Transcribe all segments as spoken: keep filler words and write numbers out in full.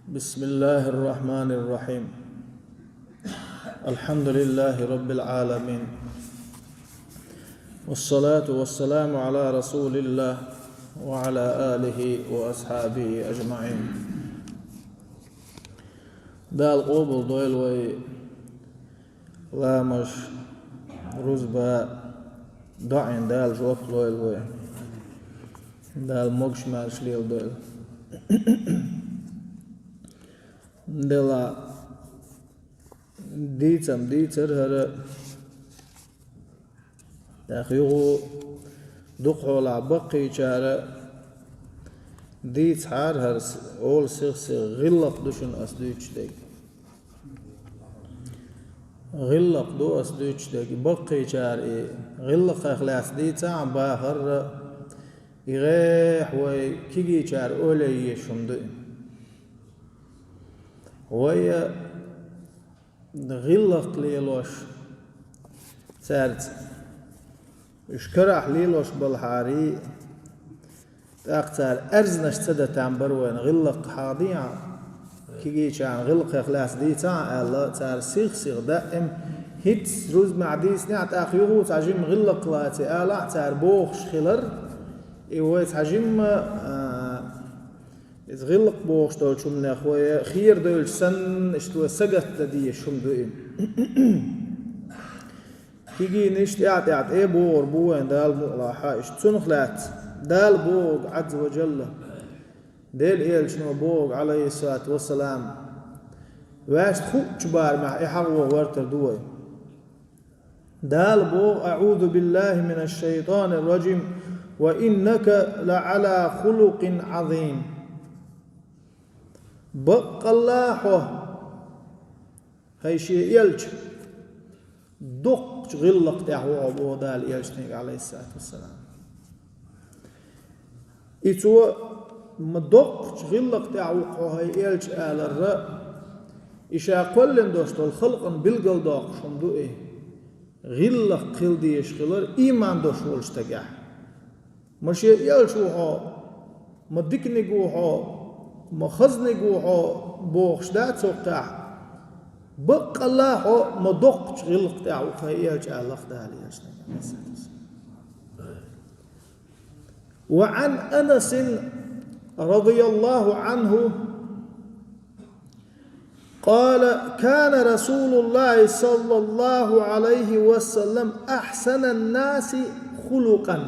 بسم الله الرحمن الرحيم. الحمد لله رب العالمين. والصلاة والسلام على رسول الله وعلى آله وأصحابه أجمعين. Дала къобал дойла вай ламаз, рузба, доӀина Дала жоп лойла вай. Дала могуш-маьрша леладойла. Делахь дийцам дийцар хӀара, тӀаккха юха дукхахьолахь баккхийчара дийцахьара хӀара, олу сих-сиха, гӀиллакх ду шуна ас дуьйцуш дерг. ГӀиллакх ду ас дуьйцуш дерг. Баккхийчара и гӀиллакхех лаьцна дийцахь а, бахарра, и гӀехь вай кегийчара ойла еш хӀума ду и. Вай гӀиллакх лелош цаьрца, уьш карахь лелош балахьарий, тӀаккха цара аьрзнаш ца дан там бара вайна, гӀиллакх хьадийхьа, кегийчарна гӀиллакхех лаьцна дийцахь а аьлла, цара сих-сиха даим хӀинцца рузбанехь дийцинехь, тӀаккха юха цхьа жимма гӀиллакх лаций алахь, цара бохуш хилар, и вай цхьа жимма, а, иза гӀиллакх бохуш долчу хӀуманех вай хера девлча санна, иштта вай сагатдан дезаш хӀума ду и. Кегийнаш тӀаьхьа-тӀаьхьа тӀе а богӀур бу вайна Дала мукъ лахь, иштта цунах лаьцна. Дала бохург, Ӏазза ва Жалла, Делан Элчано бохург, Ӏалайхиссалату вассалам, ваьшна хуучу барамехь и хьахо гӀортар ду вай. Дала боху: «أعوذ بالله من الشيطان الرجيم، وإنك لعلى خلق عظيم». Баккъалла хьо, хӀай шен элча, доккхачу гӀиллакх тӀехь ву хьо, боху Дала элчане, Ӏалайхиссалату вассалам. И цо, ма доккхачу гӀиллакх тӀехь ву хьо, хӀай элча, аларра, и ша кхоьллина долуш долу халкъана билгалдоккхуш хӀума ду и. ГӀиллакх хила дезаш хилар ийман долуш волчу стагехь. Ма шен элча ву хьо, ма диканиг ву хьо, ма хазаниг ву хьо бохуш дац цо кхехь. Баккъалла хьо ма доккхачу гӀиллакх тӀехь ву, хӀай элча, аллах Дала элчане. وعن أنس رضي الله عنه قال: كان رسول الله صلى الله عليه وسلم أحسن الناس خلقا.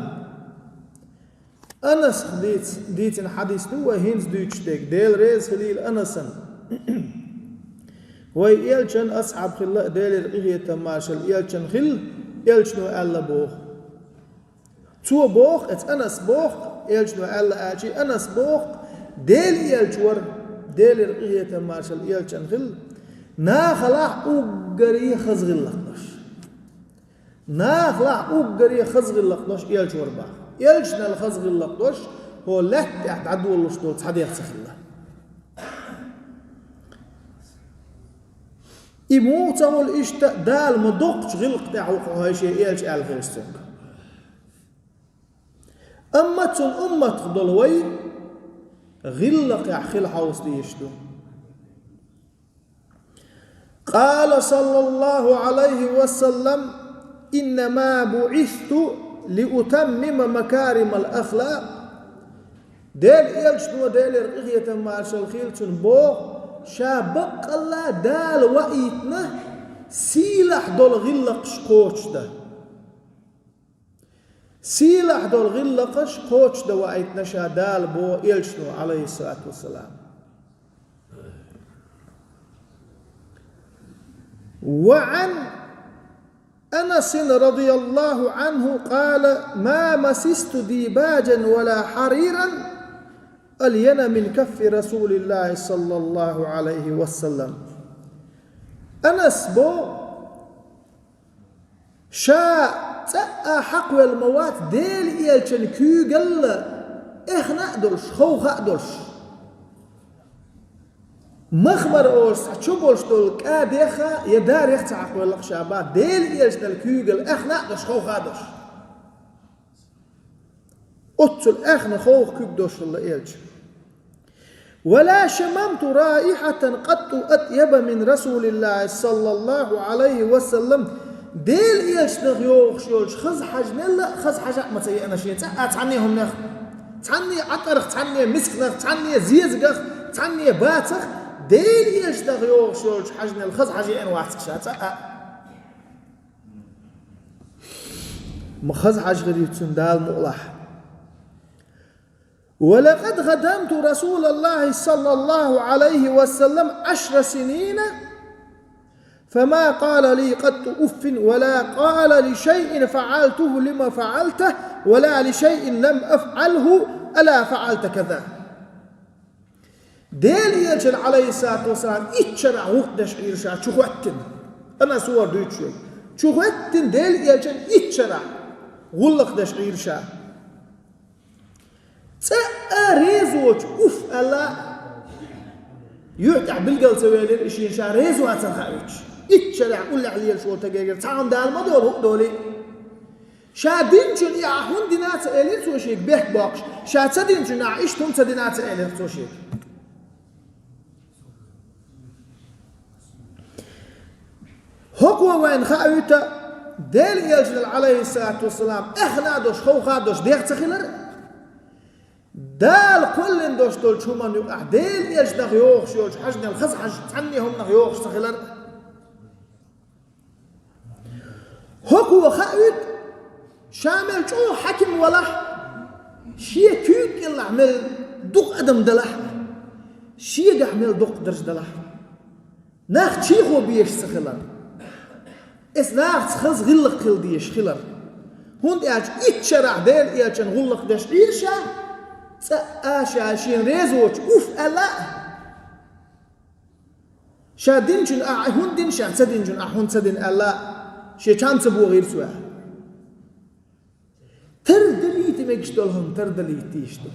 Анас дийц-, дийцина хьадис ду вай хӀинца дуьйцуш дерг, Дела реза хилийла Анасан. Вай элчан асхьаб хилла а, Делера къинхетам, маршалла элчан хилла, элчано аьлла боху. Цо боху, эца Анас боху, элчано аьлла аьлчий, Анас боху, Дела элча вара, Делера къинхетам, маршалла элчан хилла, нахалахь уггаре хаза гӀиллакх долуш. Нахалахь уггаре хаза гӀиллакх долуш элча вара боху. Элчанал хаза гӀиллакх долуш, хӀо лаьтта тӀехь дӀадолалуш долу цхьа дегӀ ца хилла. И муха ца хуьлу иштта, Дала ма доккхачу гӀиллакх тӀехь ву хьо, хӀай шен элча, аьлла хилча цуьнга. Амма цуьнан умматах долу вай гӀиллакхехь хила хьовса дезаш ду. قال صلى الله عليه وسلم: إنما بعثت لأتمم مكارم الأخلاق. Делан элчано, Делера къинхетам, маршалла хилла цунна, боху, ша баккъалла Дала ваийтина сийлахь долу гӀиллакхаш кхочушдан. Сийлахь долу гӀиллакхаш кхочушдан ваийтина ша Дала, боху элчано, Ӏалайхиссалату вассалам. وعن أنس رضي الله عنه قال: ما مسست ديباجا ولا حريرا ألين من كف رسول الله صلى الله عليه وسلم. Анас боху, ша цӀа а хьакхавелла ма вац Делан элчан куьйгалла эхна а долуш, ховха а долуш. Махмар олуш цхьа чу болуш долу кӀа деха я дарех ца хьакхавелла ша боху Делан элчанал куьйгалла эхна а долуш, ховха а долуш. Оццул эхна, ховха куьг долуш хилла элча. ولا شممت رائحة قط أطيب من رسول الله صلى الله عليه وسلم. Дела элчанах йогӀуш йолчу хаза хьажнел а хаза хьажа а ма ца еана шен цкъа а цхьанне хӀуманах, цхьанне Ӏатарх, цхьанне мискнах, цхьанне зезагах, цхьанне бацах, Дела элчанах йогӀуш йолчу хьажнел хаза хьажа еана вац-кх ша цкъа а. Ма хаза хьажа хир ю цуьнан, Дала мукъ лахь. ولقد خدمت رسول الله صلى الله عليه وسلم عشر سنين فما قال لي قط أف ولا قال لشيء فعلته لم فعلته ولا لشيء لم أفعله ألا فعلت كذا. Дела элчанна, Ӏалайхиссалату вассалам, итт шарахь гӀуллакх деш Ӏийра ша, чу хӀоьттина. Анас вара дуьйцуш верг. Чу хӀоьттина Дела элчанна итт шарахь гӀуллакх деш Ӏийра ша. Цкъа а резочу уф аьлла, юьхь тӀехь билгал ца велира и шена ша реза вацар хаийтуш. Итт шарахь уллехь лелаш волу стагегара цхьа хӀума Дала ма долу, хӀуъа долий. Ша динчунна и ахь хӀунда дина ца элира цо шега бехк боккхуш, ша ца динчунна ахь иштта хӀунда ца дина ца элира цо шега. ХӀокхо вайна хаийту Дела элчанал, Ӏалайхиссалату вассалам, эхна а долуш, ховха а долуш дегӀ ца хилар, Дала кхоьллина долуш долчу хӀуманна юкъахь Дела элчанах йогӀуш йолчу хьажнел хаза хьажа цхьанне хӀуманах йогӀуш ца хилар. ХӀокхо хаийту, ша мел чӀогӀа хьаькам валахь, шен куьйга кӀелахь мел дукха адам далахь, шегахь мел доккха дарж далахь, нах чехо безаш ца хилар, эс нахаца хаза гӀиллакх хила дезаш хилар. ХӀунда аьлча итт шарахь Дела элчанна гӀуллакх деш Ӏийра ша, цкъа а ша шена резочу уф аьлла а, ша динчунна ахь хӀунда дина, ша ца динчунна ахь хӀунда ца дина аьлла, шен чам ца богӀийра цо. Тардалийта мегаш долу хӀума тардалийта дийш ду.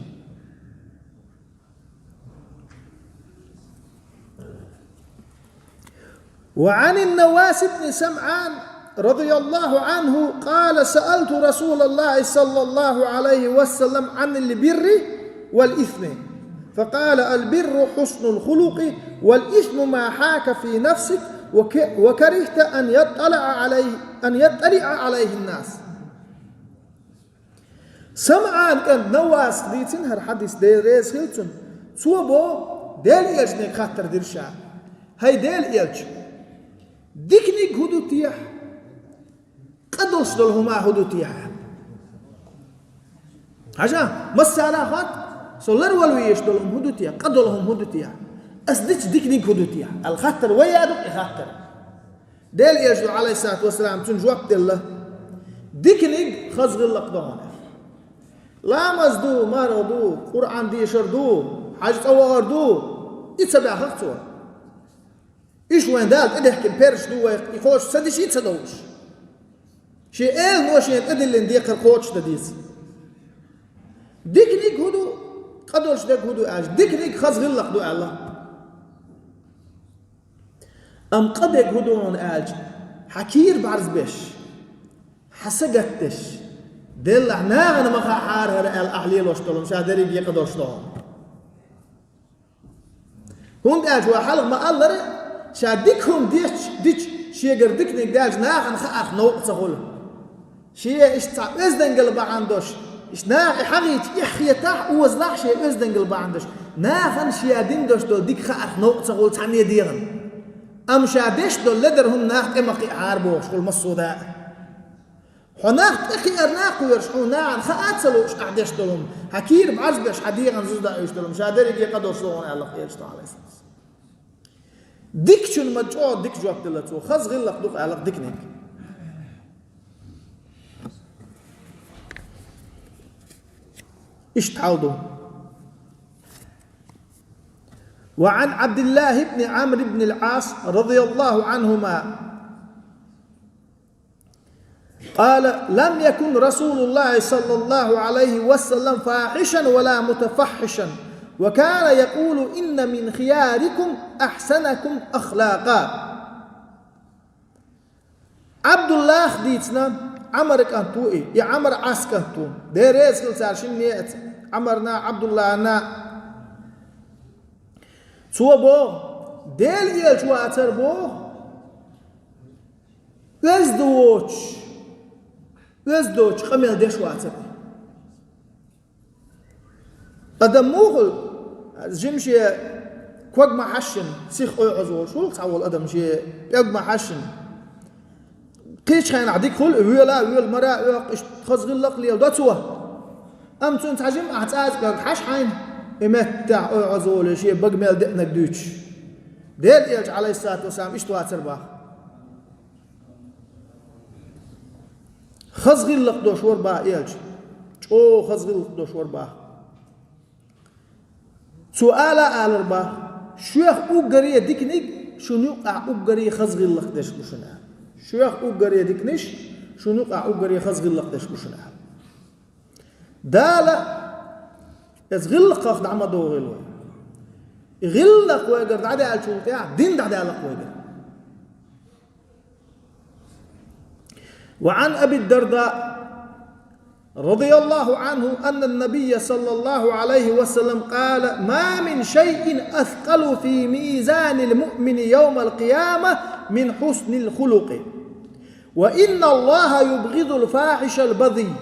وعن النواس بن سمعان رضي الله عنه قال: سألت رسول الله صلى الله عليه وسلم عن البر والإثم، فقال: البر حسن الخلق، والإثم ما حاك في نفسك وك-، وكرهت أن يطلع عليه، أن يطلع عليه الناس. СамӀан кӀант Наваса дийцина хӀара хьадис, Дела реза хила цунна. Цо бо, Дела элчане хаттар дира ша: «ХӀай Дела элча, диканиг хӀун ду техьа? Къа долуш долу хӀума хӀун ду техьа?» Хьажа, массара а хатта, со ларвала везаш долу хӀума хӀун ду техьа, къа долу хӀума хӀун ду техьа? Ас дича диканиг хӀун ду техьа? Аьлла хаттар вай а ду-кх и хаттар. Дела элчано, Ӏалайхиссалату вассалам, цунна жоп делла: «Диканиг хаза гӀиллакх ду хьуна. Ламаз ду, марха ду, Къуръан дешар ду, хьаьжцӀа вахар ду», и ца баьхна-кх цо. Иштта вайн Дала тӀедехкина перзаш ду вайх, и кхочуш ца деший, ца довлуш. Шен элано шена тӀедиллина декхар кхочушдан деза. Диканиг хӀун ду, къа долуш дерг хӀун ду аьлча, диканиг хаза гӀиллакх ду аьлла. Амма къа дерг хӀун ду хьуна аьлча, хьан кийра бӀарзбеш, хьан са гатдеш, деллахь нахана ма хаахьара хӀара аьлла ахь лелош долу хӀума ша дерриге къа долуш ду хьуна. ХӀунда аьлча вай хьалха ма-аллара, ша дика хӀума дечча, дича, шегара диканиг даьлча, нахана хаарх новкъа ца хуьлу. Шен иштта цхьа оьздангалла бахьана долуш, иштта наха и хьахийча эхь хетахь, озалахь шен оьздангалла бахьана долуш, нахана шен дина долуш долу дика хаарх новкъа ца хуьлу цхьанне дегӀана. Амма ша деш долу ледара хӀума нах тӀе ма кхиахьара бохуш хуьлу массо а даа. Хьо нах тӀе кхиарна а кхоьруш, хьуна нахана хаа а ца лууш ахь деш долу хӀума, хьан кийра бӀарзбеш, хьан дегӀан зуза даийтуш долу хӀума, ша дерриге къа долуш ду хьуна аьлла-кх элчано, Ӏалайхиссалам. Дикачунна ма чӀогӀа дика жоп делла цо, хаза гӀиллакх ду-кх аьлла-кх диканиг. Иштта хьал ду. وعن عبد الله بن عمرو بن العاص رضي الله عنهما قال: لم يكن رسول الله صلى الله عليه وسلم فاحشا ولا متفحشا، وكان يقول: إن من خياركم أحسنكم أخلاقا. Ӏабдуллах дийцина, Ӏамар кӀант ву и, и Ӏамар Ӏас кӀант ву. Дела реза хила цара шинна а, Ӏамарна а, Ӏабдуллахьна а. Цо боху, Делан элча вацара боху, оьзда воцуш, оьзда доцуш къамел деш вацара. Адам муха хуьлу? Жима шен ког ма-хьаьшшина, сиха Ӏоьхьаза волуш ву цхьа волу адам, шен пӀелг ма-хьаьшшина. Кхечу хенахь дика хуьлу, воьла а, воьла мара а оьккху, иштта хаза гӀиллакх леладо цо. Амма цуьнан цхьа жима ахь цӀаза кӀорга хьаьшшина, и меттехь Ӏоьхьаза волу, шен бага мел деанарг дуьйцуш. Делан элча, Ӏалайхиссалату вассалам, иштта вацара боху. Хаза гӀиллакх долуш вара боху элча. ЧӀогӀа хаза гӀиллакх долуш вара боху. Цо ала а алара боху: «Шух уггаре диканиг шуна юккъехь уггаре хаза гӀиллакх дерш бу шуна», — аьлла. «Шух уггаре диканиг шуна юккъехь уггаре хаза гӀиллакх дерш бу шуна», — аьлла. Дала иза гӀиллакхах дӀа ма догӀийла вай. И гӀиллакх вайгара дӀадаьллачул тӀаьхьа дин дӀадаьлла-кх вайгара. وعن أبي الدرداء رضي الله عنه أن النبي صلى الله عليه وسلم قال: «ما من شيء أثقل في ميزان المؤمن يوم القيامة من حسن الخلق، وإن الله يبغض الفاحش البذيء».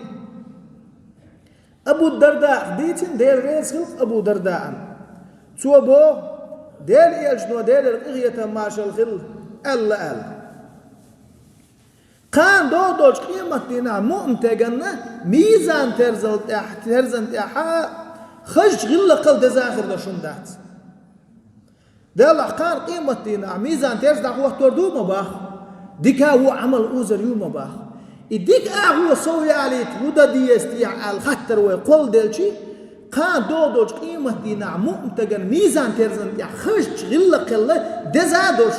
Абу Дардаах дийцина, Дела реза хилла Абу Дардаана. Цо боху, Делан элчано, Делера къинхетам, маршалла хилла, аьлла аьлла: «Кхана догӀу долчу къематдийнахь муъмин стаганна мизан терзал тӀехь, терзан тӀехь хазачу гӀиллакхал деза хир долуш хӀума дац». Делахь кхана къематдийнахь мизан терза дӀахӀоттор ду ма боху, дика а, вон а Ӏамал узар ю ма боху. И дика агӀо сов ялийта хӀун дан деза техьа аьлла хаттар вай кхолладелчи, кхана догӀу долчу къематдийнахь муъмин стагана мизан терзан тӀехь хазачу гӀиллакхал деза а долуш,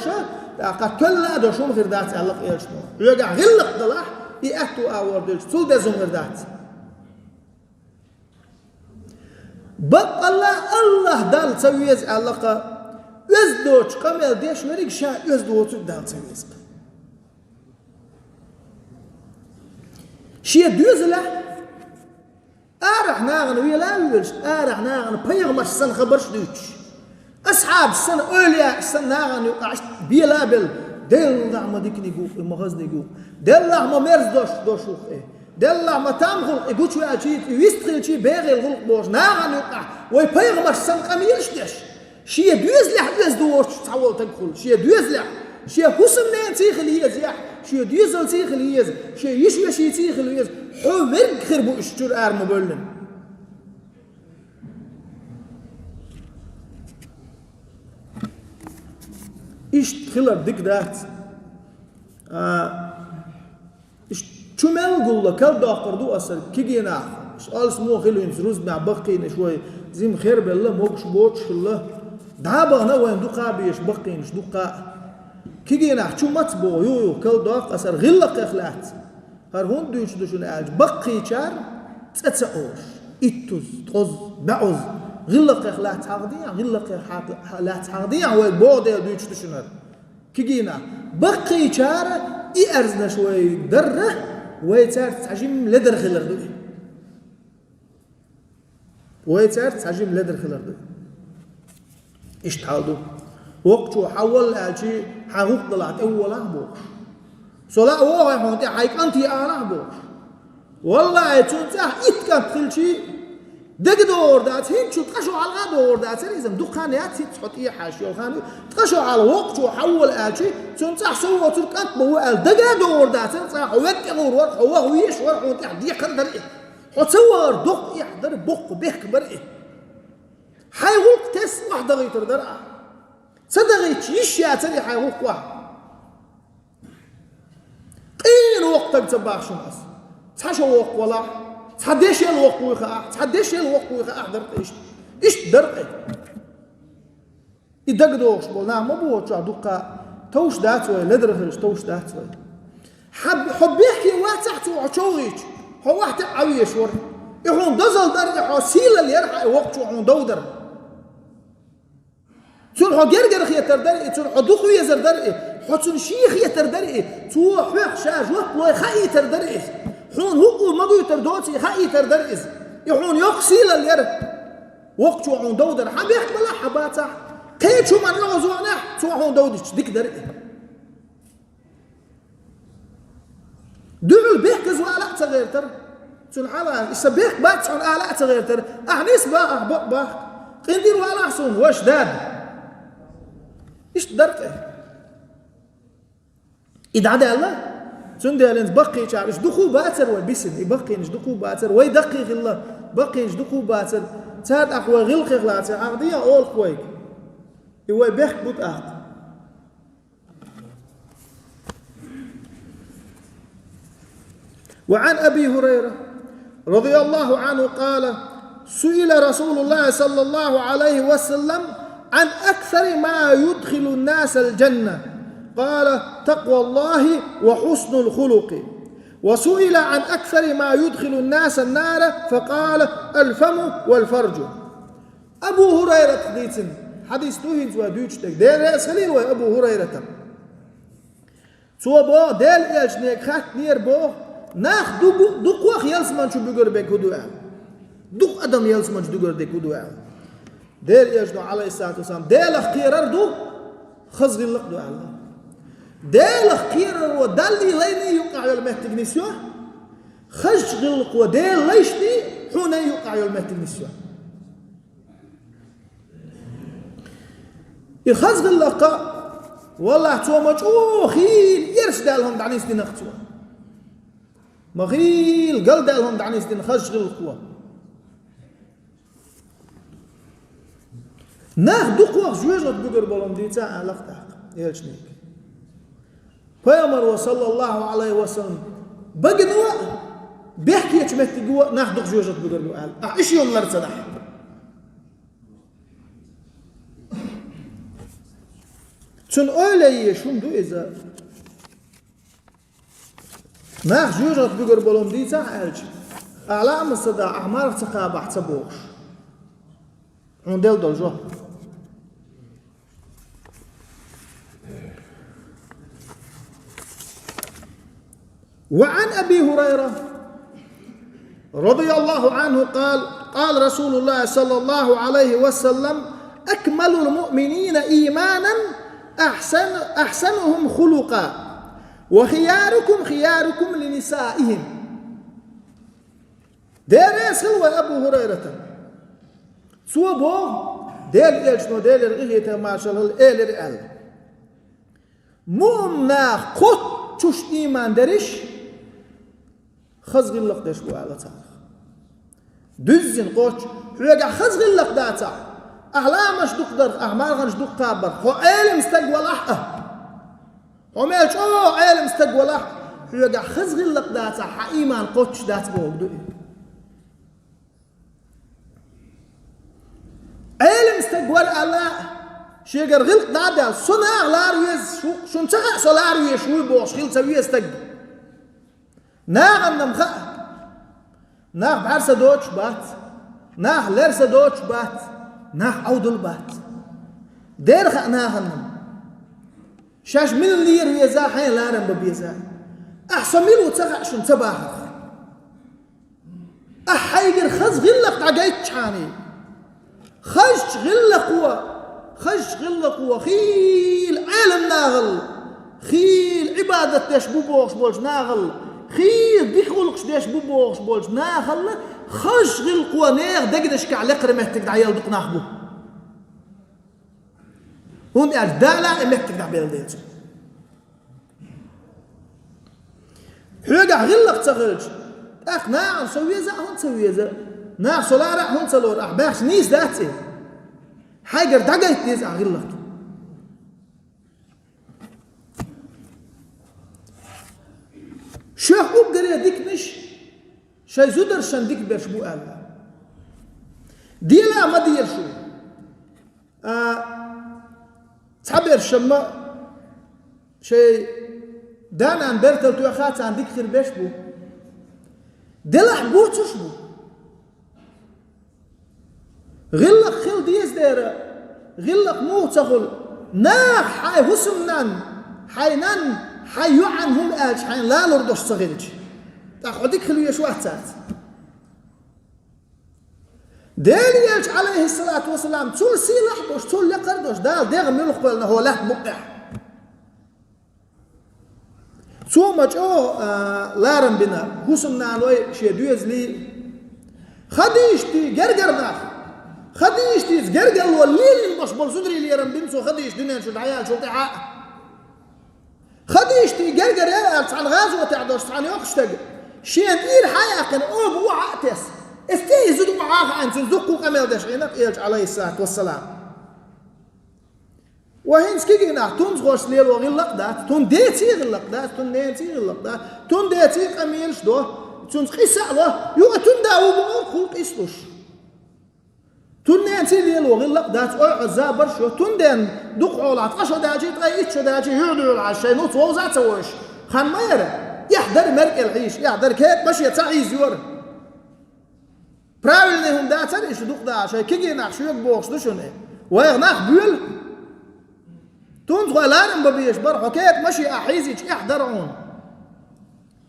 тӀаккха тоьлла а долуш хӀума хир дац аьлла-кх элчано. Хьоьгахь гӀиллакх далахь, и аьтту агӀор делча, цул деза хӀума хир дац. Баккъалла, АллахӀ Далла ца веза аьлла-кх, оьзда доцуш къамел деш верг ша оьзда воцург Далла ца веза-кх. Шен доьзалехь арахь нахана вела а воьлуш, арахь нахана пайхамарш санна хабарш а дуьйцуш, асхьабаш санна, эвлияаш санна нахана юкъахь иштта бела а белла, деллахь ма диканиг ву-кх и, ма хазаниг ву-кх, деллахь ма мерза дош, дош ву-кх и, деллахь ма там хуьлу-кх и, гучуваьлча и вистхилча бегӀийла хуьлу-кх бохуш, нахана юкъахь вай пайхамарш санна къамелаш а деш, шен доьзалехь оьзда воцуш цхьа волу стаг хуьлу, шен доьзалехь, шен хӀусамненаций хила еза, шен доьзалций хила еза, шен йиша-вешийций хила еза, хьо верг хир бу уьш чуьра ара ма бевллина. Иштта хилар дика дац. А, иштта чу мел гулла, кара доккхур ду аса кегий нах. Иштта алсамо хила хӀинца рузбанехь баккхийнаш вай, жима хербелла, могуш боцуш хилла. ДӀа а бахана вайна дукха а безаш баккхийнаш дукха а. Кегий нах чу маца боху, юха-юха кара доккху аса гӀиллакхех лаьцна. ХӀара хӀунда дуьйцуш ду шуна аьлча, баккхийчара цӀе ца олуш, иттуза, ткъозза, бӀозза, гӀиллакхех лаьцна хьалха дехьа, гӀиллакхех хьалха, лаьцна хьалха дехьа вай боху дела дуьйцуш ду шуна хӀара. Кегий нах, баккхийчара и аьрзнаш вай дарра, вай цаьрца цхьа жимма ледара хилар ду и. Вай цаьрца цхьа жимма ледара хилар ду. Иштта хьал ду. Воккхачо хьан валла аьлчи, хьан гӀуллакх далахь тӀе валахь бохуш. Со лаа вогӀий хьуна тӀе, хьайн кӀанте алахь бохуш. Валлахьи, цунна цӀахь итт кӀант хилчи, дага догӀур дац, хӀинца шу ткъа шо хьалха а догӀур дацара иза, дукха хан яц хӀинца хьо тӀехьаьжча йолу хан ю, ткъа шо хьалха воккхачо хьан вала аьлчи, цунна цӀахь со воцург кӀант ма ву аьлла, дага а догӀур дацара цӀахь, хьо вед тӀе гӀур вара, хьо ваха везаш вара, хьуна тӀехь декхар дара и. Хьо ца вахара доккха эхь дара, боккха бехк бара и. Хьайн гӀуллакх тесна охьадахийтар дара ахь. Ца дахийтча, йиш яцара и хьайн гӀуллакх охьа. Къийна воккха стаг ца боху шуна аса. Цхьа шо воккха валахь, цхьа дешел воккха вуй хаахь, цхьа дешел воккха вуй хаахь дара-кх иштта. Иштта дара-кх. И дагадогӀуш болу нах ма бу оцу чохь дуккха а. Товш дац вай, ледара хилча товш дац вай. Хьан, хьо бехке вацахь цо хьо човхийча, хьо вахь тӀе а Ӏан везаш вара. И хьуна дозалла дара и, хьо сийлалла яра хьан и воккхачо хьуна дов дара. Цунна хьо гергара хетар дара и, цунна хьо дукха везар дара и, хьо цунна шен хетар дара и, цо хьоьх ша жоп лой хаийтар дара иза. Хьуна хӀуъу ма гойтар доций хаийтар дара иза. И хьуна йоккха сийлалла яра. Воккхачо хьуна дов дара. Хьан бехк балахь, хьан бацахь, Кхечу ман оьгӀазонехь, цо хьуна довдича, дика дара и. Дуьхьал бехказа вала а ца гӀертара. Цуьнан хьала, и сан бехк бац хьуна ала а ца гӀертара. Ахьа нисбан, ахьа бакъбан. КъинтӀера валахь суна, ваша, дада. Иштта дара-кх. И дӀадаьлла. Цундела хӀинца баккхийчара, уьш дукха бацара вай бисина, и баккхийнаш дукха бацара, вай даккхий хилла, баккхийнаш дукха бацара. Цара тӀаккха вай гӀиллакхех лаьцна, ахьа дӀа олу-кх вайга. И вай бехк бу тӀаккха. وعن أبي هريرة رضي الله عنه قال: سئل رسول الله صلى الله عليه وسلم عن أكثر ما يدخل الناس الجنة، قال: تقوى الله وحسن الخلق. وسئل عن أكثر ما يدخل الناس النار، فقال: الفم والفرج. Абу ХӀурайрата дийцина хьадис ду хӀинца вай дуьйцуш дерг. Дела реза хилийла вай Абу ХӀурайратана. Цо боху, Делан элчане хаьттинера боху, нах ду-, дукхох ялсамани чу буьгур берг хӀун ду аьлла. Дукха адам ялсамани чу дуьгур дерг хӀун ду аьлла. Делан элчано, Ӏалайхиссалату вассалам, Делах кхерар ду, хаза гӀиллакх ду аьлла. Делах кхераро Даллий, лайний юккъахь йолу меттиг нисйо, хазачу гӀиллакхо Дела, лайшний, хьуний юккъахь йолу меттиг нисйо. И хаза гӀиллакх, валлахь, цо ма чӀогӀа хийла эрсадаьлла хӀума дӀанисдина-кх цо. Ма хийла галдаьлла хӀума дӀанисдина хазачу гӀиллакхо. Нах дукхох жоьжахате буьгур болу хӀума дийца аьлла-кх тӀаккха элчане. Пайхамаро, саллаллаху Ӏалайхи ва саллам, багано а, бехкечу меттиго а нах дукха жоьжахате буьгур бу аьлла. Ахьа и шен лар ца дахь. Цуьнан ойла еш хӀума ду иза. Нах жоьжахате буьгур болу хӀума дийцахь аьлча, ахьа ламаз ца дахь, ахьа марха ца кхабахь ца бохуш. Хьуна делла долу жоп. وعن أبي هريرة رضي الله عنه قال: قال رسول الله صلى الله عليه وسلم: أكمل المؤمنين إيمانا أحسن، أحسنهم خلقا، وخياركم خياركم لنسائهم. Дела реза хила вай Абу ХӀурайратана. Цо боху, Делан элчано, Делера къинхетам, маршалла хуьлда, элира аьлла: муъмин нах кхоччуш ийман дерриш, хаза гӀиллакх дерш бу аьлла царах. Дуьззина кхоччуш, хьоьгахь хаза гӀиллакх дацахь, ахьа ламазаш дукха дарх, ахьа марханаш дукха кхабарх, хьо Ӏелам стаг валахь а, хьо мел чӀогӀа Ӏелам стаг валахь а, хьоьгахь хаза гӀиллакх дацахь, хьан ийман кхоччуш дац бохург ду и. Ӏелам стаг вара аьлла, шегара гӀиллакх дӀа а даьлла, со наха лара веза, шу-, шуна ца хаьа, со лара везаш вуй бохуш хила ца веза стаг. Нахана-м хаьа, нах бӀаьрса доцуш бац, нах лерса доцуш бац, нах Ӏовдал бац. Дера хаьа нахана-м. Шаьш мила лера веза, хьайн ларам бан беза. Ахьа со мила ву ца хаьа шуна ца бахарх. Ахьа хьайгара хаза гӀиллакх дӀагайтчхьана, хазачу гӀиллакхо, хазачу гӀиллакхо хийла Ӏелам нахалла, хийла Ӏибадат деш бу бохуш болчу нахалла, хийла дика гӀуллакхаш деш бу бохуш болчу нахалла, хазачу гӀиллакхо нехан дегнашкахь лекхара меттиг дӀаелла дукха нах бу. ХӀунда аьлча Дала и меттиг дӀабелла дела цунна. Хьоьгахь гӀиллакх ца хилча, тӀаккха нахана со веза а хӀунда ца веза, наха со лара а хӀунда ца лора, ахьа баьхча нийса дац и. Хьайгара дӀагайта деза ахьа гӀиллакх. Шух уггаре диканаш шайн зударшна дика берш бу аьлла. Дела а ма дера шу. А, цхьаберш-м шайн да-нана бертал тоьхна царна дика хир беш бу. Делахь боцуш бу. ГӀиллакх хила деза дера, гӀиллакх муха ца хуьлу? Наха хьайн хӀусамнанна, хьайн нанна, хьайн йоӀанна хӀума аьлча, хьайна лалур долуш ца хилча, тӀаккха хьо дика хила везаш вац цаьрца. Дела элча, Ӏалайхиссалату вассалам, цул сийлахь долуш, цул лекхар долуш Дала дегӀ муьлха кхоьллина хӀокху лаьтта букъехь. Цо ма чӀогӀа, а, ларам бина хӀусамнаной шен доьзалийн, Хадижатий гергара нах, Хадижатица гергарло лелийна болуш болу зударий лерам бина цо, Хадижат дуьнен чу дӀаяьллачул тӀаьхьа а. Хадижатий гергара яра аьлла цхьана гӀазотехь долуш цхьана йоккхачу стага, шена тӀера хьа а яьккхина, оба охьа а тесна, эс тӀе и зуда охьа а хаийна, цуьнан зудчо къамел деш Ӏийна элча, Ӏалайхиссалату вассалам. Ва хӀинца кегий нах, тунзахошца лело гӀиллакх а дац, тун деций гӀиллакх а дац, тун ненаций гӀиллакх а дац, тун деций къамелаш а до, цуьнца къийса а ло, юха тун да ву бохург хуьлу къийсалуш. Тун ненаций лело гӀиллакх а дац, ойхьаза забарш а йо, тун ден дукха хьолахь ткъа шо даьлчий, ткъе итт шо даьлчий, юьхь-дуьхьал Ӏаш шайн нуц вовза а ца вовзуш, хан ма яра, эхь дара меркӀел хьийзаш, эхь дара кепа машен ца хьийзайора. Правильный хӀума дацара иштта дукха дахьа, шайн кегий нах шуьга бохуш ду шуна. Вайх нах боьлу. Тунзахой ларам бан безаш бара, хьо кепа машен ахь хьийзича, эхь дара хьуна.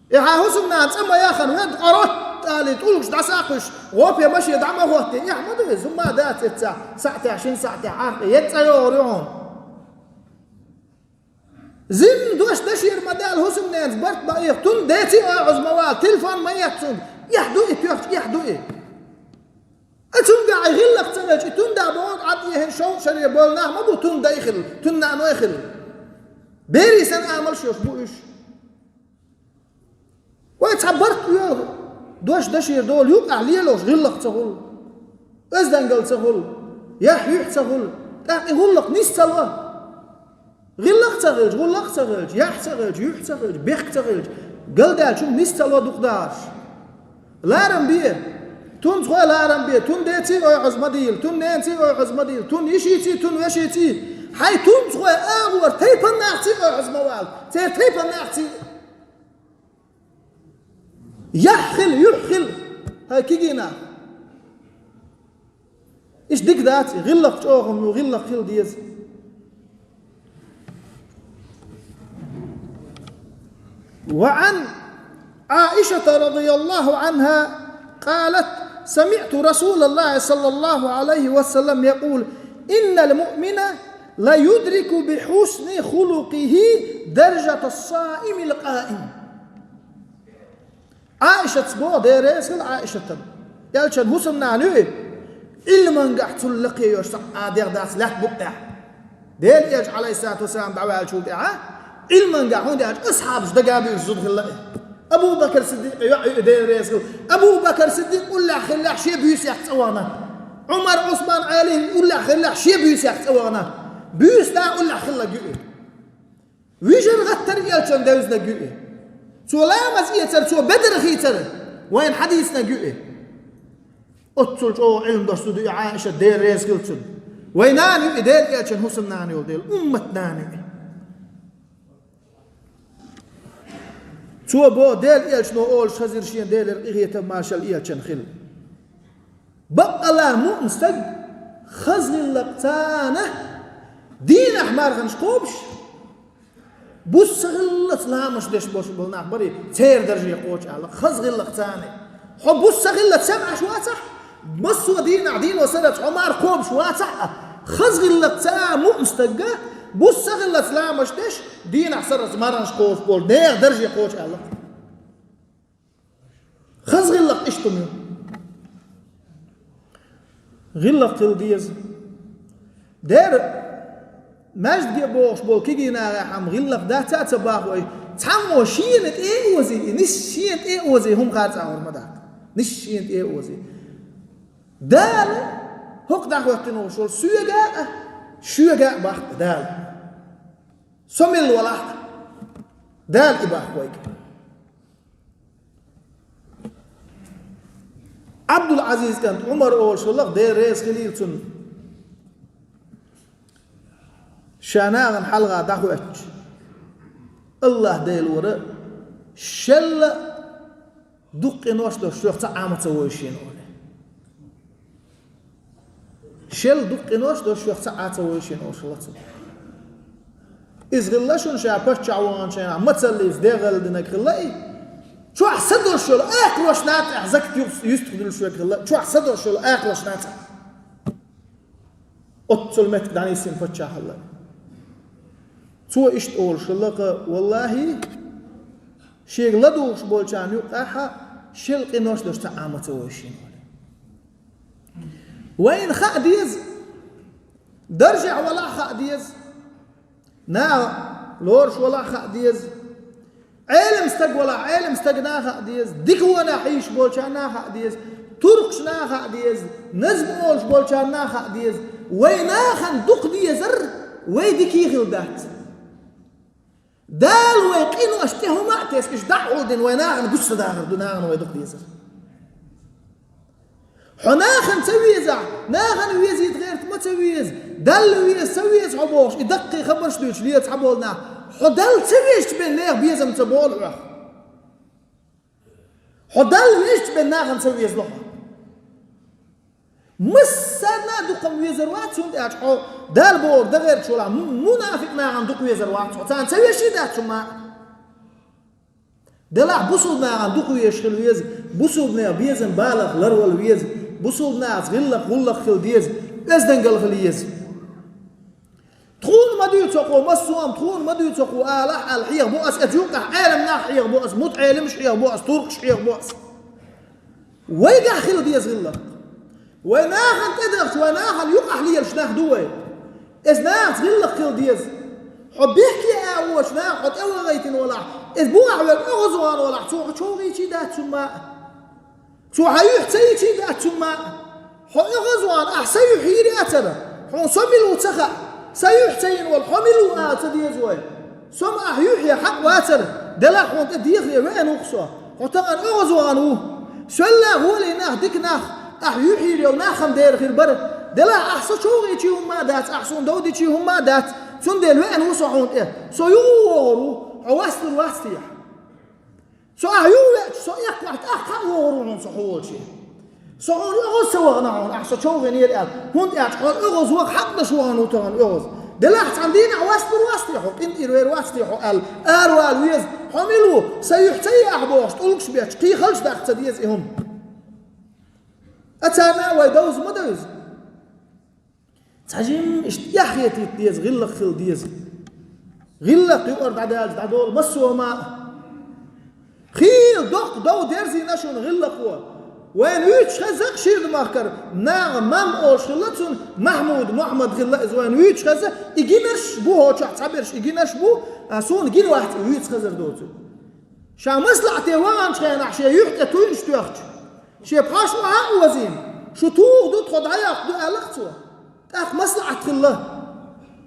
И хьан хӀусамнана цӀа ма яххана, вед къарот алий, тӀулгаш дӀасакхуьйсуш, гӀопе машен дӀа ма хӀоттий, эхь ма ду иза, хӀумма а дац эццахь, сахьтехь, шина сахьтехь Ӏаркъе, еза цӀа йогӀур ю хьуна. Зин дош дашера ма даьлла, хӀусамненца барт ма эха, тун деций ойхьаза ма вала, телефон ма эццунга, эхь ду и тоьхча, эхь ду и. А цуьнгахь и гӀиллакх ца хилча, и тун да бохург Ӏад ехьина шовзткъа шаре болу нах ма бу, тун дай хилла, тун наной хилла. Берийн санна амалш йолуш бу уьш. Вай цхьа барт оьху, дош дашера долу юкъахь лелош гӀиллакх ца хуьлу, оьздангалла ца хуьлу, яхь-юьхь ца хуьлу, тӀаккха и гӀуллакх нис ца ло. ГӀиллакх ца хилча, гӀуллакх ца хилча, яхь ца хилча, юьхь ца хилча, бехк ца хилча, галдаьллачунна нис ца ло дукха дахарш. Ларам бе! Тунзахой ларам бе! Тун деций ойхьаза ма дийла, тун ненаций ойхьаза ма дийла, тун йишийций, тун вешийций! Хьайн тунзахой агӀор тайпаннахций ойхьаза ма вала, церан тайпаннахций! Яхь хила, юьхь хила, хьайн кегий нах. Иштта дика дац и, гӀиллакх чӀогӀа ма ю, гӀиллакх хила деза. وعن عائشة رضي الله عنها قالت: سمعت رسول الله صلى الله عليه وسلم يقول: إن المؤمن ليدرك بحسن خلقه درجة الصائم القائم. Ӏаишатас боху, Дела реза хила Ӏаишатана. Элчан хӀусамнана ю и. Ӏилмангахь цул лакхе йолуш цхьа а дегӀ дац лаьтта букъехь. Дела Элча, Ӏалайхиссалату вассалам, дӀаваьллачул тӀаьхьа, Ӏилмангахь, хӀунда аьлча асхьабаш дага буьйцу зуда хилла и. Абу Бакр Сиддикъ йоӀ ю и, Дела реза хила. Абу Бакр Сиддикъ уллехь хиллехь шен буьйсех цӀа вахана. Ӏумар, Ӏусман, Ӏали уллехь хиллехь шен буьйсех цӀа вахана. Буьйса да уллехь хилларг ю и. Вижар гӀаттар Элчан девзинарг ю и. Цо ламаз эцар, цо бедар хийцар вайна хьадийцинарг ю и. Оццул чӀогӀа Ӏилма долуш зуда ю и Ӏаиша, Дела реза хила цунна. Вайн нана ю и, Дела Элчан хӀусамнана йолу дела, уммат нана ю и. Цо боху, Дела Элчано олуш хезира шена, Делера къинхетам, маршалла Элчанна хила. Баккъала муъмин стаг хаза гӀиллакхца, дийнахь марханаш кхобуш, буса хиллалц ламазаш деш болуш болу нах барий, церан дарже кхочу аьлла, хаза гӀиллакхца. Хьо буса хиллалц сема Ӏаш вацахь, массо а дийнахь, дийно сарралц хьо марха кхобуш вацахь а, хаза гӀиллакхца муъмин стагга, буса хиллалц ламазаш деш, дийнахь сарралц марханаш кхобуш болу нехан дарже кхочу аьлла. Хаза гӀиллакх иштта ма ю. ГӀиллакх хила деза. Дера, маьждиге бохуш болу кегий нахехь-м гӀиллакх дац а ца боху вай, цхьаммо шена тӀе а озий, и нис шена тӀе а озий, хӀума харцахьур ма дац. Нис шена тӀе а озий. Дала хӀокху дӀахӀоьттина волуш волу соьга а, шоьга а баккха Дала. Со милла валахь а, Дала и баккха вайга. Ӏабдул-Ӏазиз кӀант Ӏумар олуш хилла-кх, Дела реза хилийла цунна. Ша нахана хьалха дӀахӀоьттича, АллахӀ Дела вара, шелла дукха къинош долуш шух цхьа а Ӏа ма ца вевза шена олий. Шел дукха къинош долуш шух цхьа а Ӏа ца вевза шена олуш хилла цунна. Иза хилла шуна ша паччахь ваханчу хенахь мацаллица дегӀалла динарг хилла и. Чохь са долуш йолу акхаройн нацехь закат юс-, юьстах дуьллуш верг хилла, чохь са долуш йолу акхаройн нацехь. Оццул меттиг дӀанисйина паччахь хилла. Цо иштта олуш хилла-кх, валлахӀи, шега ладугӀуш болчарна юкъахь шел къинош долуш цхьа а ма ца вевзаш вара. Вайна хаа деза, даржехь валахь а хаа деза, наха лоруш валахь а хаа деза, Ӏелам стаг валахь, Ӏелам стагана а хаа деза, дика вонехь хьийзаш болчарна а хаа деза, туркхошна а хаа деза, назма олуш болчарна а хаа деза. Вай нахана дукха дезар вай дикий хилла дац. Дала вай къинош тӀе хӀума а тесна, иштта дӀа а хьулдина, вай нахана гучу ца дахар ду, нахана вай дукха дезар. Хьо нахана ца везахь, нахана везийта гӀерта ма ца веза, Далла веза, ца веза хьо бохуш, и даккхий хабарш дуьйцуш лела цхьаболу нах. Хьо Далла ца везачу бен нехан безам ца болу хьох. Хьо Далла везачу бен нахана ца везало хьо. Массарна а дукха везар вац, хӀунда аьлча хьо Далла бохург дан гӀерташ валахь, му-, мунафикъ нахана дукха везар вац хьо. Царна ца везаш дац хӀума. Делахь бусулба нахана дукха везаш хила веза, бусулба нехан безам баланах ларвала веза, бусулба нахаца гӀиллакх-гӀуллакх хила деза, оьздангалла хила еза. Тхуна ма дуьйцу хьо, массо а тхуна ма дуьйцу хьо алахь аьлла хьехабо ас, оцу юккъехь Ӏелам нах хьехабо ас, мутаӀелимаш хьехабо ас, туркхаш хьехабо ас. Вайгахь хила деза гӀиллакх. Вай нахана тӀедахча, вай нахана юкъахь лелаш нах ду вай. Иза нахаца гӀиллакх хила деза. Хьо бехке а воцуш, наха хьо тӀе вахийтина валахь, иза бухахь верг оьгӀазвахана валахь, цо хьо човгӀийчий дац хӀумма а. Цо хьан юьхь ца йичий дац хӀумма а. Хьо оьгӀазвахана, ахь сан юьхь йийр яцара, хьуна со мила ву ца хаьа. Сан юьхь ца йина волу хьо мила ву ала ца деза вай. Со-м ахь юьхь ян хьакъ вацара, делахь хьуна тӀе дехаре веана ву-кх со. Хьо тахана оьгӀазвахана ву. Соьлла гӀоле нах, дика нах, ахь юьхь йийр йолу нах-м дера хир бара. Делахь ахь со човгӀийчий хӀумма а дац, ахь суна дов дичий хӀумма а дац. Цундела веана ву со хьуна тӀе. Со юха вогӀур ву, хьо вастур вац техьа. Со ахь юха веача, со эккхахь тӀаккха а вогӀур ву хьуна со хьо волче. Со хьуна оьгӀаз ца вахана хьуна, ахь со човгӀийнера аьлла, хӀунда аьлча хьо оьгӀаз ваха хьакъ деш вахана ву тахана оьгӀаз. Делахь цхьана дийнахь вастур вац те хьо, къинтӀера вер вац те хьо аьлла, аравала веза, хьо мила ву, сан юьхь ца йи ахь бохуш, тӀулгаш бетташ, кхин халчу даккха ца деза и хӀума. Ткъа царна а вай довза ма довза. Цхьа жимма иштта эхь хетийта деза, гӀиллакх хила деза. ГӀиллакх юкъара дӀадаьлча дӀадолу массо а хӀума а. Хийла доккха дов дерзийна шуна гӀиллакхо. Вайна вуьйцуш хеза-кх ширда махкара, наха Мам олуш хилла цунна, Махьмуд, Мухьаммад хилла иза вайна вуьйцуш хеза, и гинарш бу хӀокху чохь цхьаберш, и гинарш бу, а, суна гина вац и вуьйцу хезар доцург. Ша маслаӀате ваханчу хенахь шен юьхь тӀе туйнаш тоьхча, шен пхьош охьа а озийна, шу туху ду, тхо дӀаяккха ду аьлла-кх цо. ТӀаккха маслаӀат хилла.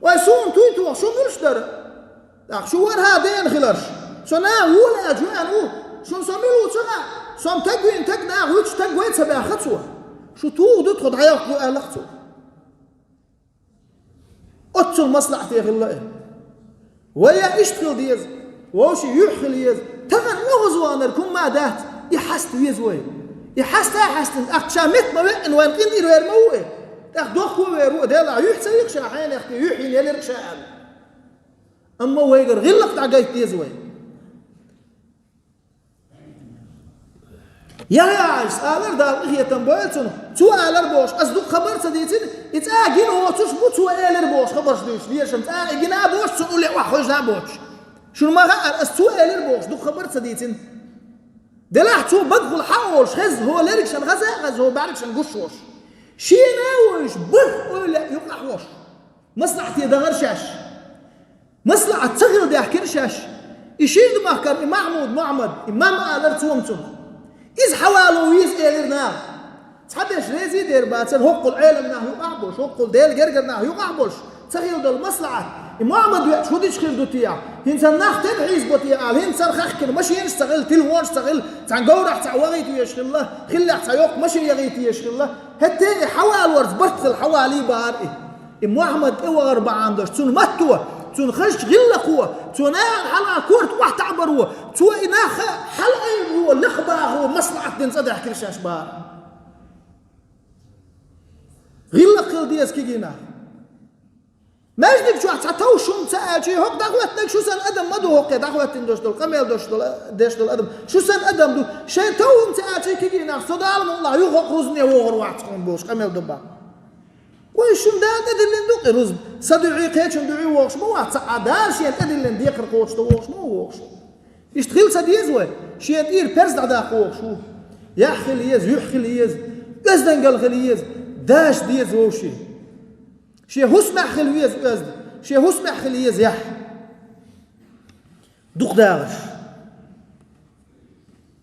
Вай суна туй тоха, шу муьлш дара? ТӀаккха шу вархӀа дена хиларш. Со наха вуьйла аьлча веана ву, шуна со мила ву ца хаьа, со-м таг вийна таг, наха вуьтуш таг вай ца баьхха цо. Шу туху ду, тхо дӀаяккха ду аьлла-кх цо. Оццул маслаӀате хилла и. Вай а иштта хила деза, вовшийн юьхь хила еза. Тахана оьгӀазваханарг хӀумма а дац, и хьаста веза вай. И хьаста а хьаьстина, тӀаккха ша метта ма веана, вайна къинтӀера вер ма ву и. ТӀаккха дохко вер ву, делахь юьхь ца йи-кх ша, хьенех тӀе юьхь йина елира ша аьлла. Амма вайгара гӀиллакх дӀагайта деза вай. Яхьъяс алар, Дала къинхетам бойла цунах, цо алар бохуш, ас дукха хабар ца дийцина, и цӀа гина воцуш бу, цо элира бохуш хабарш дуьйцуш, лешам цӀа и гина а боцуш, цунна улле охьахевшина а боцуш. Шуна ма хаьара, ас цо элира бохуш дукха хабар ца дийцина. Делахь цо багахула хьан олуш, хеза хӀо лерриг шайн хаза а хаза, хӀо бӀаьргашна гуш волуш. Шена а вуьйш, бах ойла юкъахь волуш. МаслаӀате дахара шаьш. МаслаӀат ца хила даьхкира шаьш. И ширда махкара и Махьмуд Мухьаммад, и Мам алара цо-м цунах. Иза хьавало веза элира наха. Цхьаберш реза а дер бацара, хӀоккхул Ӏелам нах юкъахь а болуш, хӀоккхул Делан гергара нах юкъахь а болуш, ца хила долу маслаӀат. И Мухьаммад веача хӀун дича хир ду те? ХӀинца нах стенна хьийзабо те ала, хӀинца цара хаьхкина, машинаш ца хилла, телефонаш ца хилла, цхьана говрахь цхьаъ вахийта везаш хилла, хиллехь цхьа йоккха машина яхийта езаш хилла. ХӀетте а и хьавалорца барт хилла хьавалий бахара и. И Мухьаммад тӀевахар бахьана долуш, цуьнан матто, цуьнан хазачу гӀиллакхо, цо нахана хьалха корта охьатаӀабаро, цо и нах хьалаайбало, лакхабахо маслаӀат дина цӀа даьхкира шаьш бахара. ГӀиллакх хила деза кегий нах. Маьждиг чохь цхьа товш хӀума ца аьлчи, хӀокху дӀахӀоьттинарг шу санна адам ма ду, хӀокхе дӀахӀоьттина долуш долу, къамел долуш долу, деш долу адам. Шу санна адам ду, шайн тов хӀума ца аьлчи, кегий нах, со Дала мукъ лахь, юха хӀокху рузбане вогӀур вац хьуна бохуш, къамел ду бан. Вай, шуна Дала тӀедиллина ду-кх и рузба. Сан дуьхьий, кхечун дуьхьий вогӀуш ма вац, цхьа а Дала шена тӀедиллина декхар кхочуш ду вогӀуш ма ву вогӀуш. Иштта хила ца деза вай, шен тӀера перз дӀадаккха вогӀуш ву. Яхь хила еза, юьхь хила еза, оьздангалла хила еза, даш деза вовшийн. Шен хӀусамехь хила веза оьзда, шен хӀусамехь хила еза яхь. Дукха дагӀаш.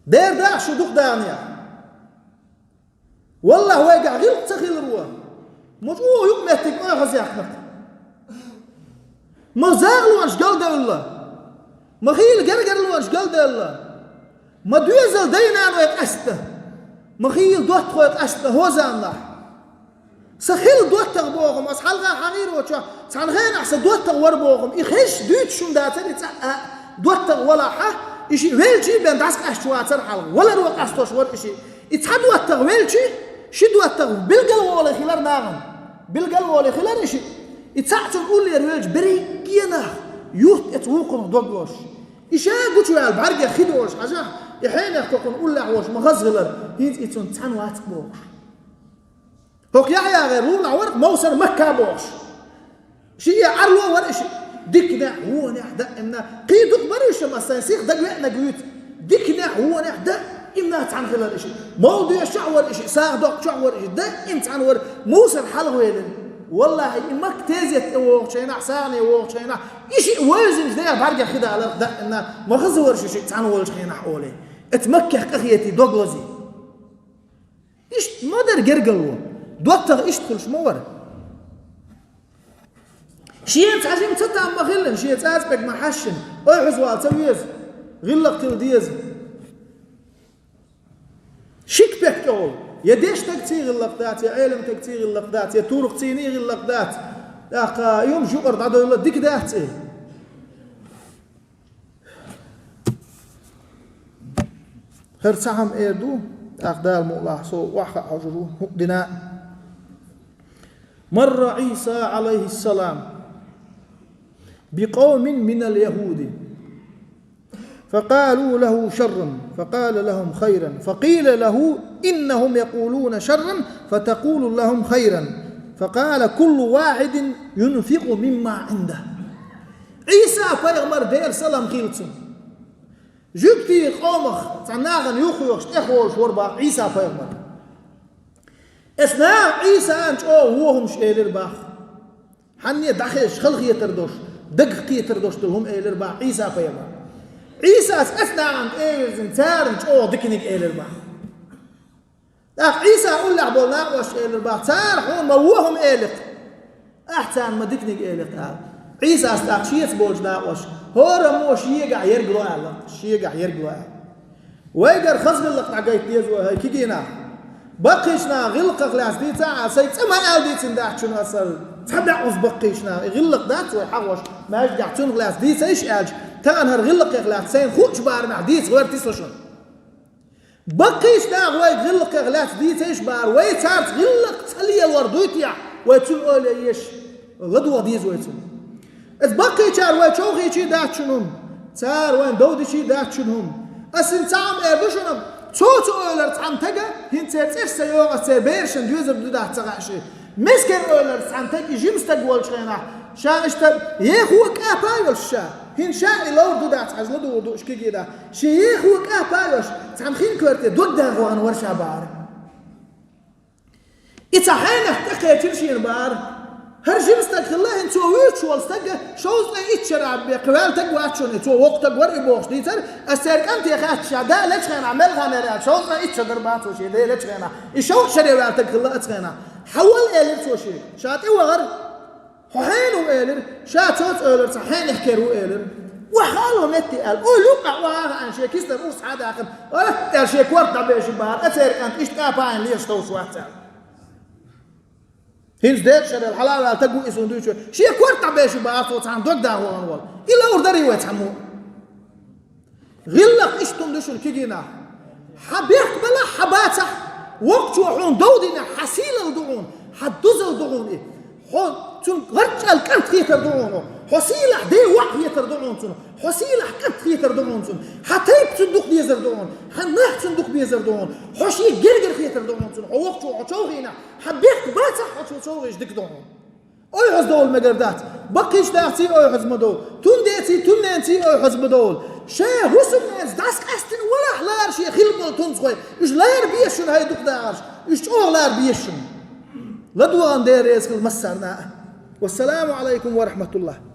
Дера даха шу дукха даханехь. Валлахь, вайгахь гӀиллакх ца хиларо, ма чӀогӀа юкъаметтиг ойхазъяьккхина-кх. Ма загӀалонаш галдевлла, ма хийла гергарлонаш галдевлла, ма доьзал дай-наной къаьстина, ма хийла доттагӀой къаьстина хӀо заманахь. Сан хилла доттагӀа боху-м ас хьалха хьан гӀирочохь, цхьана хенахь сан доттагӀа вара боху-м, и хезча дуьйцуш хӀума дацара и цхьа а, доттагӀа валахь, и шиъ велчий бен дӀасакъаьсташ вацара хьалха, валаро къастош вара и шиъ. И цхьа доттагӀа велчий, ши доттагӀа билгал волий хилар нахана. Билгал волий хилар и шиъ. И цхьаъ цунна уллера велча берриге нах юрт эца вукхунах дог лозуш. И ша гучуваьлла бӀаьргех хи долуш хьажахь, и хьенех кокхунна уллехь волуш ма хаза хилар, хӀинца и цунна цхьаьна вац-кх бохуш. ХӀокху Яхьъя гӀайр вула а вара-кх Мовсар-Макка бохуш. Шиъ Ӏарло вара и шиъ. Диканехь, вонехь, даимна. Кхин дукха бара уьш, ма сайн сиха дагавеанарг вуьйцу. Диканехь, вонехь, даимна цхьаьна хилар и шиъ. Мовла доьшучохь вара и шиъ, сагӀа доккхучохь вара и шиъ, даим цхьаьна вара. Мовсар хьалхавелира. Валлахьи, и Макка тезет тӀе вогӀучу хенахь, сагӀане вогӀучу хенахь, и шиъ вовзинчу нехан бӀаьргех хи далар даимна, ма хаза вара шу шиъ цхьаьна волчу хенахь олий. Эца Маккех къахетий, дог лозий. Иштта ма дара гергарло. ДоттагӀа иштта хуьлуш ма вара. Шена цхьа жима ца там ма хиллина, шен цӀа-цӀа пек ма хьаьшшина, ойхьаза вала ца веза, гӀиллакх хила деза. Ши-кх пек тӀехула, я дешна стагций гӀиллакх дац, я Ӏеламстагций гӀиллакх дац, я туркхойний гӀиллакх дац. ТӀаккха и хӀумаш юкъара дӀадевлла дика дац и. ХӀара цхьа хӀума эр ду, тӀаккха Дала мукъ лахь со охьахаа хьожур ву хӀокху дина. مر عيسى عليه السلام بقوم من اليهود فقالوا له شرا فقال لهم خيرا فقيل له إنهم يقولون شرا فتقول لهم خيرا فقال كل واحد ينفق مما عنده. Ӏийса пайхамар, Делан салам хуьлда цунна, жуьгтийн къомах цхьана нахана юххехуш тӀехволуш вара боху Ӏийса пайхамар. Эцу наха Ӏийсана чӀогӀа вон хӀумаш элира боху. Хьанне дӀахезаш, халахетар долуш, дагах кхетар долуш долу хӀума элира боху Ӏийса пайхамар. Ӏийсас эцу нахана тӀе а вирзина, царна чӀогӀа диканиг элира боху. ТӀаккха Ӏийса уллехь болу накъосташа элира боху: «Цара хьуна ма вон хӀума элира, ахь царна ма диканиг элира», – аьлла. Ӏийсас тӀаккха шеца болчу накъосташка: «ХӀораммо шегахь ерг ло», – аьлла, шегахь ерг ло аьлла. Вайгара хаза гӀиллакх дӀагайта деза вай, хӀай кегий нах. Баккхийчу наха гӀиллакхах лаьцна дийца а, сайн цӀа ма аьлла дийцина дац шуна аса, цхьа бӀе уза баккхийчу наха, и гӀиллакх дац вай хьахош, маьждигехь цунах лаьцна дийцийша аьлча, тахана хӀара гӀиллакхех лаьцна сайна хуучу барамехь дийца гӀерти со шуна. Баккхийчу наха вайга гӀиллакхех лаьцна дийцийша бара, вай царца гӀиллакх ца лелор дуй те, вай цуьнан ойла еш, ладогӀа деза вай цунна. Аса баккхийчара вай човхийчий дац шуна хӀума, цара вайна дов дичий дац шуна хӀума. Аса хӀинца цхьа хӀума эр ду шуна, цо цу ойлара цхьана тага, хӀинца церан цӀераш ца йогӀу аса, церан берашна доьзар ду дац ца хаьа шен. Мискара ойлара цхьана таг, и жима стаг волчу хенахь, ша иштта ехо а кӀапа а йолуш ша, хӀинца ша и ловр ду дац хьажа ладугӀур ду уьш кегий нах, шен ехо а кӀапа а йолуш, цхьана хин коьрте дог даха вахана вара ша бахара. И цхьа хьенех тӀекхечира шена бахара. ХӀара жима стаг хилла хӀинца, цо вуьйцуш волу стаг шовзткъе итт шарахь бен кхин ваьлла стаг вац шуна, и цо воккха стаг вара и бохуш дийцара, аса церан кӀанте хаьттича, ша да лечу хенахь мел хан яра аьлла, шовзткъе итт шо дара бах цо шен да лечу хенахь. И шовзткъа шаре ваьлла стаг хилла оцу хенахь. Хьан вала элира цо шега, ша тӀевахара. Хьо хьенан ву элира, ша цо цӀойлара цхьа хьенех кер ву элира. Охьа ала метте аьлла, ойла юккъехь охьа а хаьа, шен киснара урс хьа а даьккхина, ара аьлла шен корта дӀабеши бахара, а церан кӀант иштта кӀапа а йина лелаш товш вац аьлла. ХӀинца декъашарел хьала а ваьлла стаг ву и суна дуьйцуш, шен корта дӀабеши бахара цо цхьана дог даха вахана волу. И ловр дарий вай цхьаммо? ГӀиллакх иштта хӀума ду шуна кегий нах. Хьан бехк балахь, хьан бацахь, воккхачо хьуна дов динехь, хьан сийлалла ду хьуна, хьан дузалла ду хьуна и. Хьо Цунна гӀарчӀал кӀант хетар ду хьуна. Хьо сийлахь ден воӀ хетар ду хьуна цунна. Хьо сийлахь кӀант хетар ду хьуна цунна. Хьан тайпа цунна дукха дезар ду хьуна. Хьан нах цунна дукха безар ду хьуна. Хьо шен гергара хетар ду хьуна цунна. Хьо вокхо хьо човхийна, хьан бехк бацахь хьо човхийча дика ду хьуна. Ойхьаз довла мегар дац. Баккхийча дахций ойхьаз ма довла. Тун деций, тун ненций ойхьаз ма довла. Шен хӀусамненца дӀасакъаьстина валахь лара шен хила болу тунцхой. Уьш лара беза шуна хьай дукха дахарш. Уьш чӀогӀа лара беза шуна. ЛадогӀан Дела реза хила массарна а. Вассаламу Ӏалайкум ва рахьматуллахӀ.